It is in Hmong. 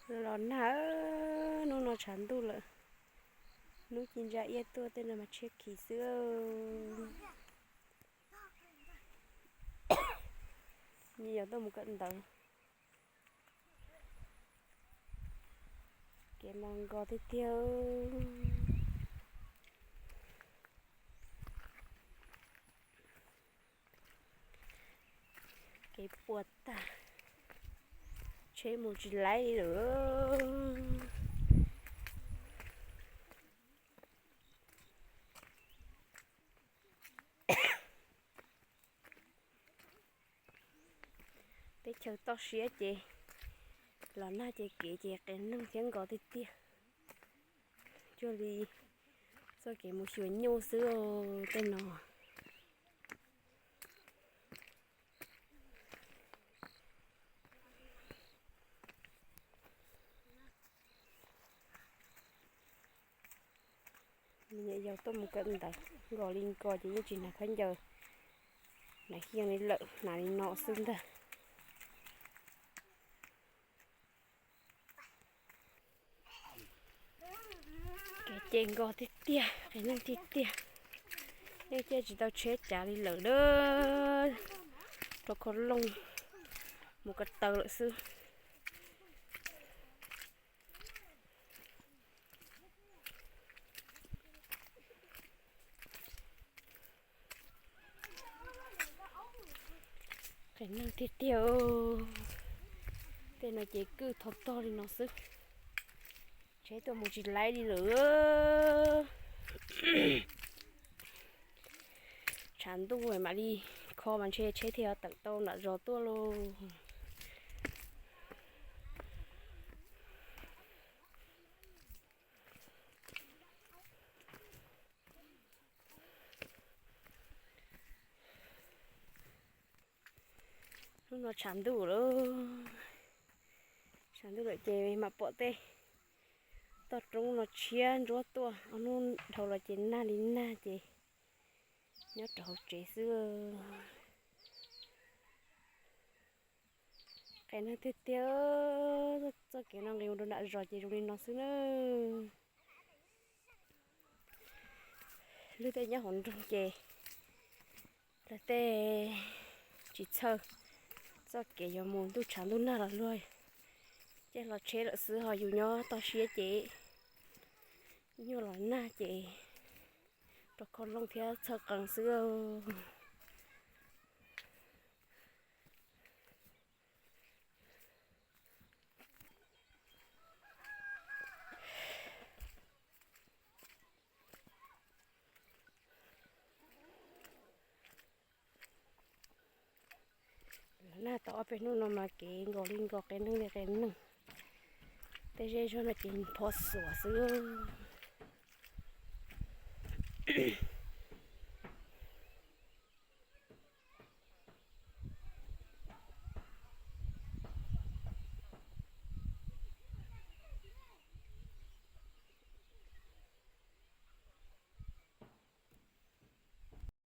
Los nag, hnub no tshav ntuj lawm. Hnub ci ntsa iab tuaj, tej no mas tshiab khiv xwb. Nyias yog tuaj mus kawm ntawv. Kev mas nkos tiag tiag. Kev puas tag, tsheb mus tsis laib li lawm. Teb chaws toj siab ces los nag ces kev ces qias neeg thiab nkos tiag tiag. Cuag li txoj kev mus xyuas nyuj xwb tej no. Nyias yog tuaj mus kawm ntawv, nkos li nkos ces yeej tsis hnav khaub ncaws, hnav xyeej li lawm, hnav li no xwb ntag. Kev ces nkos tiag tiag, qias neeg tiag tiag. Yeej caij tsis tau tsheb cav li lawm a. Rau khau looj mus ko taw lawm xwb. Qias neeg tiag tiag. Tej no ces kwj tog tog li no xwb. Tsheb tuaj mus tsis laib li lawm. Tshav ntuj mam li kho mas ntshe tsheb thiaj tawm tau nram zos tuaj lauj. Hnub no tshav ntuj lawm, tshav ntuj lawm ces mam pom tej toj roob no tshiab ntsuab tuaj. Ob hnub dhau los ces nag li nag ces nyob rau hauv tsev xwb. Qias neeg tiag tiag, txoj kev no nqis mus rau nram zos ces zoo li no xwb na. Lawv tej nyob hauv nroog ces lawv tej tsis txhawj txoj kev yuav mus ntuj tshav ntuj nag los luag caij hlo tsheb lawm xwb, ho yus nyob toj siab ces nyuaj los nag ces rau khau looj thiab txhawj qees xwb. Nag tau ob peb hnub no mas kev nkos li nkos, qias neeg li qias neeg. Tej zej zog no ces phom xuas xwb.